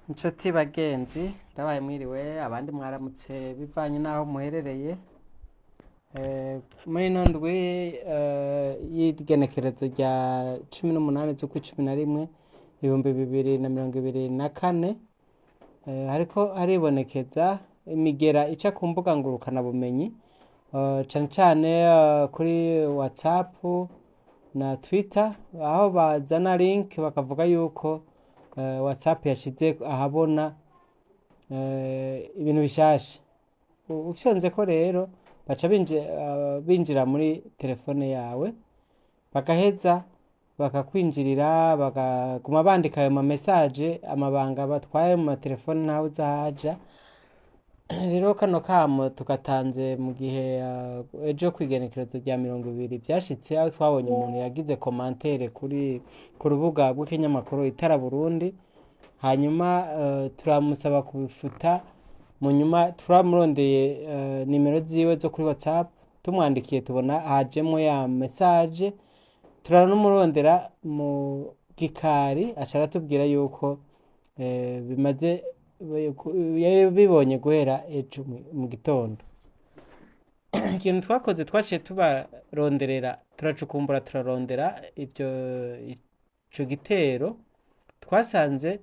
Nshuti bagenzi, ndabaye mwiriwe, abandi mwaramutse bivanye n'aho muherereye. Muri ino ndwi y'igenekerezo rya 18 z'ukwa 11 2024, hariko haribonekeza imigera ica ku mbuga ngurukanabumenyi, cane cane kuri WhatsApp na Twitter, aho bazana link bakavuga yuko WhatsApp yashize ahabona ibintu bishasha. Ufyonzeko rero baca binjira muri telefone yawe, bagaheza bakakwinjirira, bakaguma bandika ayo ma message, amabanga batwaye mu matelefone ntawe uzi ahaja. Rero kano kamo tugatanze mu gihe ejo kw'igenekerezo rya 20 vyashitse, aho twabonye umuntu yagize commentaire kuri ku rubuga rw'ikinyamakuru Itara Burundi, hanyuma turamusaba kubifuta. Mu nyuma turamurondeye nimero ziwe zo kuri WhatsApp, tumwandikiye tubona hajemwo ya message, turanamurondera mu gikari, aca aratubwira yuko bimaze yabibonye guhera ejo mu gitondo. Ikintu twakoze, twaciye tubaronderera, turacukumbura, turarondera ivyo ico gitero. Twasanze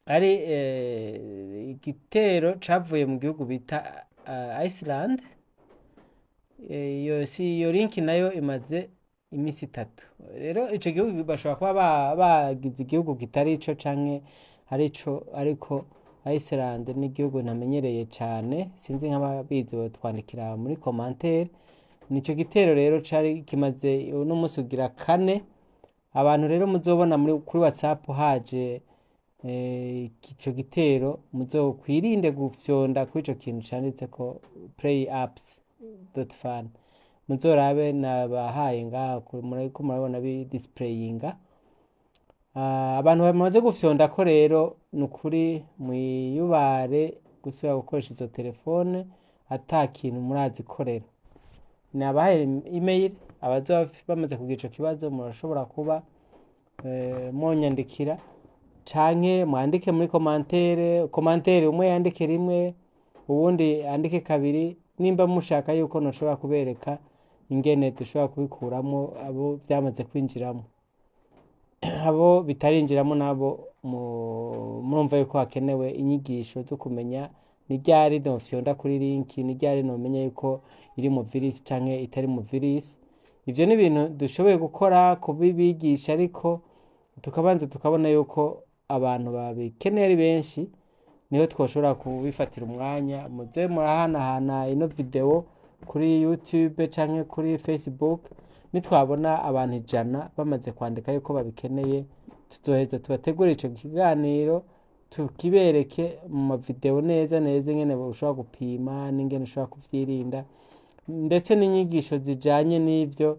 ari igitero cavuye mu gihugu bita Iceland. Iyo si iyo link nayo imaze imisi 3. Rero ico gihugu bashobora kuba bagize igihugu kitari ico canke arico, ariko Iceland ni igihugu ntamenyereye cane, sinzi, nk'ababizi botwandikira muri commentaire. Nico gitero rero cari kimaze uno musi ugira kane. Abantu rero muzobona muri kuri WhatsApp haje ico gitero, muzokwirinde gufyonda kuri ico kintu canditseko playapps.fun. Muzorabe nabahaye ngaha, muriko murabona bi displayinga. Abantu bamaze gufyondako rero, ni ukuri mwiyubare gusubira gukoresha izo telefone ata kintu murazikorera. Nabahaye email, abazoba bamaze kugira ico kibazo murashobora kuba mwonyandikira canke mwandike muri commentaire. Commentaire umwe yandike rimwe, uwundi yandike kabiri, nimba mushaka yuko noshobora kubereka ingene dushobora kubikuramwo abo vyamaze kwinjiramwo. Abo bitarinjiramo nabo murumva yuko hakenewe inyigisho zo kumenya ni ryari nofyonda kuri link, ni ryari nomenya yuko iri mu virus canke itari mu virus. Ivyo ni ibintu dushoboye gukora kubibigisha, ariko tukabanza tukabona yuko abantu babikeneye ari benshi, niho twoshobora kubifatira umwanya. Muze murahanahana ino video kuri YouTube canke kuri Facebook. Nitwabona abantu 100 bamaze kwandika yuko babikeneye, tuzoheza tubategure ico kiganiro, tukibereke mu mavideo neza neza ingene ushobora gupima n'ingene ushobora kuvyirinda, ndetse n'inyigisho zijanye n'ivyo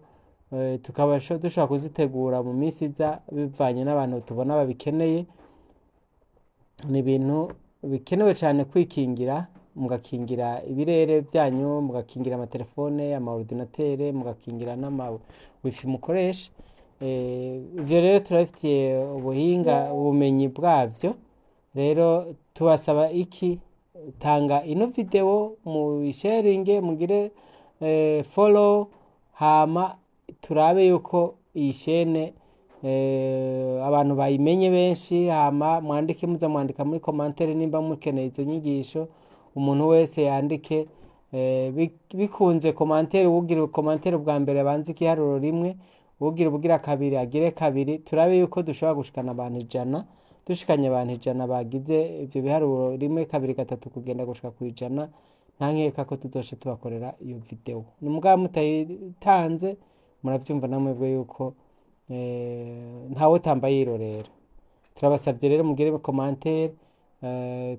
tukaba dushobora kuzitegura mu minsi iza bivanye n'abantu tubona babikeneye. Ni ibintu bikenewe cane kwikingira, mugakingira ibirere vyanyu, mugakingira amatelefone, ama ordinateur, mugakingira n'ama wifi mukoresha. Ivyo rero turabifitiye ubuhinga, ubumenyi bwavyo. Rero tubasaba iki? Tanga ino video, muyisharinge, mugire follow, hama turabe yuko iyi chaîne abantu bayimenye benshi. Hama mwandike, muza mwandika muri commentaire nimba mukeneye izo nyigisho. Umuntu wese yandike, bikunze commentaire, uwugira commentaire bwa mbere abanze igiharuro rimwe, uwugira ubugira kabiri agire kabiri. Turabe yuko dushobora gushikana abantu 100. Dushikanye abantu 100 bagize ivyo biharuro rimwe, kabiri, gatatu, kugenda gushika ku 100, nta nkeka ko tuzoca tubakorera iyo video. Ni mugabo mutayitanze, muravyumva namwebwe yuko ntawe tamba yirorera. Turabasavye rero mugire commentaire,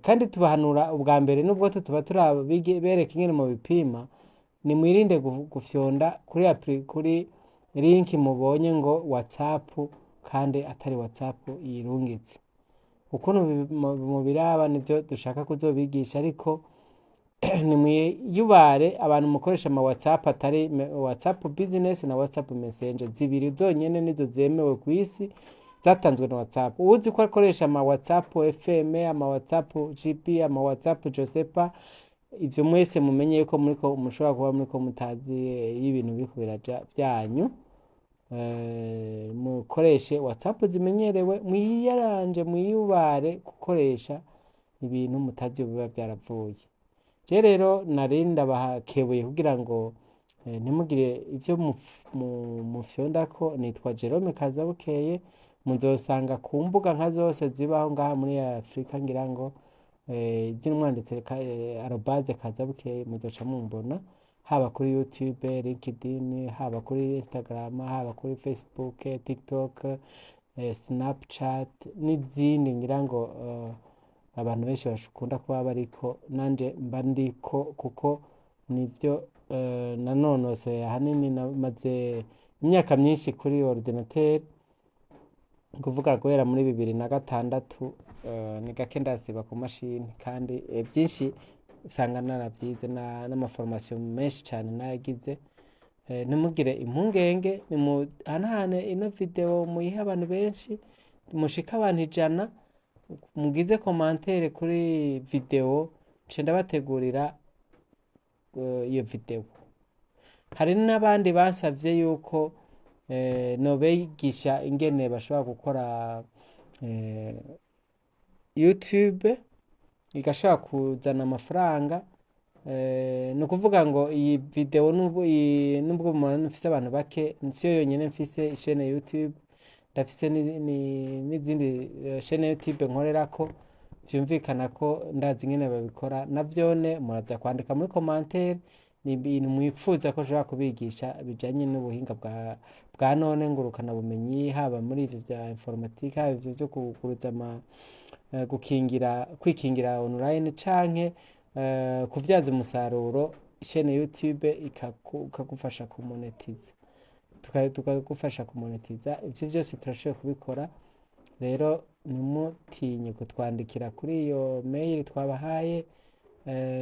kandi tubahanura ubwa mbere, nubwo tutuba turabereka ingene mubipima, nimwirinde gufyonda kuri appli, kuri link mubonye ngo WhatsApp kandi atari WhatsApp yirungitse. Ukuntu mubiraba nivyo dushaka kuzobigisha, ariko nimwiyubare abantu mukoresha ama WhatsApp atari WhatsApp Business na WhatsApp Messenger. Zibiri zonyene nizo zemewe kw'isi. zatanzwe na WhatsApp. Uwuzi ko akoresha ama WhatsApp FM, ama WhatsApp GP, ama WhatsApp Josepa, ivyo mwese mumenye yuko muriko mushobora kuba muriko mutazi iyo ibintu biriko biraja vyanyu. Mukoreshe WhatsApp zimenyerewe, mwiyaranje, mwiyubare gukoresha ibintu mutazi iyo biba vyaravuye. Je rero nari ndabakebuye kugira ngo ntimugire ivyo mufyondako. Nitwa Jerome Kazabukeye, muzosanga ku mbuga nka zose zibaho ngaha muri Afrika, ngira ngo izina mwanditse arobase Kazabukeye muzoca mumbona, haba kuri YouTube, LinkedIn, haba kuri Instagram, haba kuri Facebook, TikTok, Snapchat n'izindi, ngira ngo abantu benshi bakunda kuba bariko, nanje mba ndiko kuko nivyo nanonosoye ahanini. Namaze imyaka myinshi kuri ordinateur, ni kuvuga guhera muri 2006, ni gake ndasiba ku mashini, kandi vyinshi usanga naravyize n'amaformation menshi cane nayagize. Ntimugire impungenge, nimuhanahane ino video, muyihe abantu benshi, mushike abantu 100, mugize commentaire kuri video, nce ndabategurira iyo video. Hari n'abandi basavye yuko nobigisha ingene bashobora gukora YouTube igashobora kuzana amafaranga. Ni ukuvuga ngo iyi video nubwo mubona mfise abantu bake, siyo yonyene mfise chaîne YouTube, ndafise n'izindi chaîne YouTube nkorerako. Vyumvikana ko ndazi ingene babikora. Navyone muraza kwandika muri commentaire ni ibintu mwipfuza ko nshobora kubigisha bijanye n'ubuhinga bwa none ngurukana bumenyi, haba muri ivyo vya informatique, haba ivyo vyo kuguruza ama gukingira, kwikingira online, canke kuvyaza umusaruro chaîne YouTube ikagufasha kumonetiza, tukagufasha kumonetiza. Ivyo vyose turashoboye kubikora. Rero ntimutinye kutwandikira kuri iyo mail twabahaye,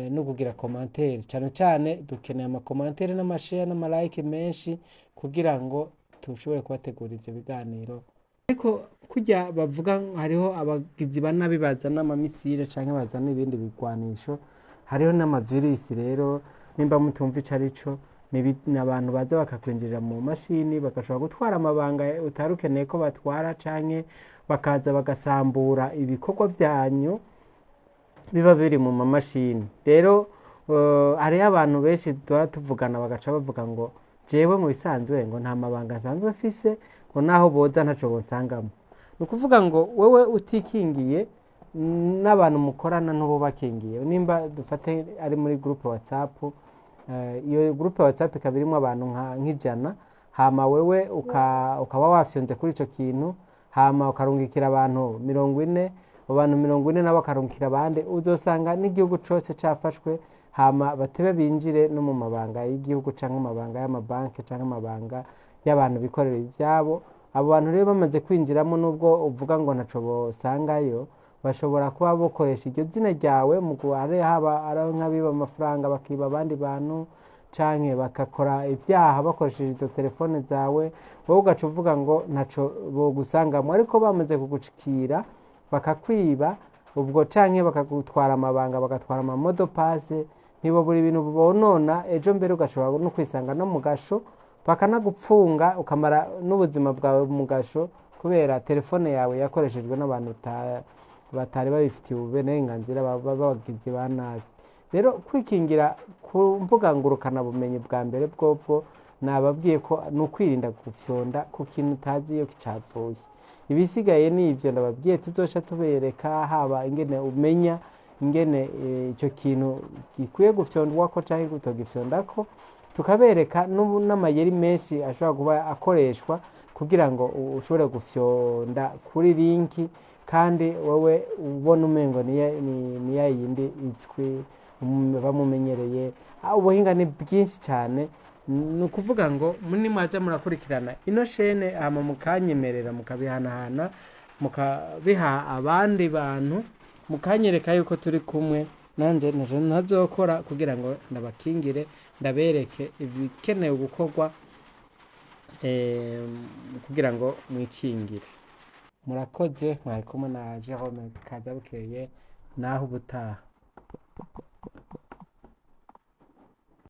no kugira commentaire. Cane cane dukeneye amacommentaire n'amashare n'amalike menshi kugira ngo tushobore kubategura ivyo biganiro. Ariko kurya bavuga hariho abagizi ba nabi bazana amamisire canke bazana ibindi bigwanisho, hariho n'amavirisi. Rero nimba mutumva ico arico, ni abantu baza bakakwinjirira mu mashini, bagashobora gutwara amabanga utari ukeneye ko batwara, canke bakaza bagasambura ibikorwa vyanyu biba biri mu mamashini. Rero hariho abantu benshi duhora tuvugana bagaca bavuga ngo jewe mu bisanzwe ngo nta mabanga nsanzwe mfise, ngo naho boza ntaco bosangamo. Ni ukuvuga ngo wewe utikingiye, n'abantu mukorana ntubo bakingiye. Nimba dufate ari muri groupe WhatsApp, iyo groupe WhatsApp ikaba irimwo abantu nk'ijana, hama wewe ukaba wafyonze kuri ico kintu, hama ukarungikira abantu 40, abo bantu 40 nabo bakarungikira abandi, uzosanga n'igihugu cose cafashwe. Hama batebe binjire no mu mabanga y'igihugu canke amabanga y'amabanki canke amabanga y'abantu bikorera ivyabo. Abo bantu rero bamaze kwinjiramo, nubwo uvuga ngo ntaco bosangayo, bashobora kuba bokoresha iryo zina ryawe mu ari haba ari nk'abiba amafaranga, bakiba abandi bantu, canke bagakora ivyaha bakoresheje izo telefone zawe. Wowe ugaca uvuga ngo ntaco bogusangamwo, ariko bamaze kugushikira bakakwiba ubwo, canke bakagutwara amabanga, bagatwara amamots de passe, ntibobura ibintu bonona. Ejo mbere ugashobora no kwisanga no mu gasho, bakanagupfunga, ukamara n'ubuzima bwawe mu gasho kubera telefone yawe yakoreshejwe n'abantu batari babifitiye uburenganzira, b'abagizi ba nabi. Rero kwikingira ku mbuga ngurukanabumenyi, bwa mbere bwobwo nababwiye ko ni ukwirinda gufyonda ku kintu utazi iyo cavuye. Ibisigaye ni ivyo ndababwiye tuzoca tubereka, haba ingene umenya ingene ico kintu gikwiye gufyondwako canke kutogifyondako, tukabereka n'amayeri menshi ashobora kuba akoreshwa kugira ngo ushobore gufyonda kuri linki kandi wowe ubona umengo ni ya yindi izwi bamumenyereye. Ubuhinga ni bwinshi cyane. Ni ukuvuga ngo nimwaza murakurikirana ino chaîne, hama mukanyemerera, mukabihanahana, mukabiha abandi bantu, mukanyereka yuko turi kumwe, nanje ntaco ntazokora kugira ngo ndabakingire, ndabereke ibikenewe gukorwa kugira ngo mwikingire. Murakoze, mwari kumwe na Jerome Kazabukeye, naho ubutaha.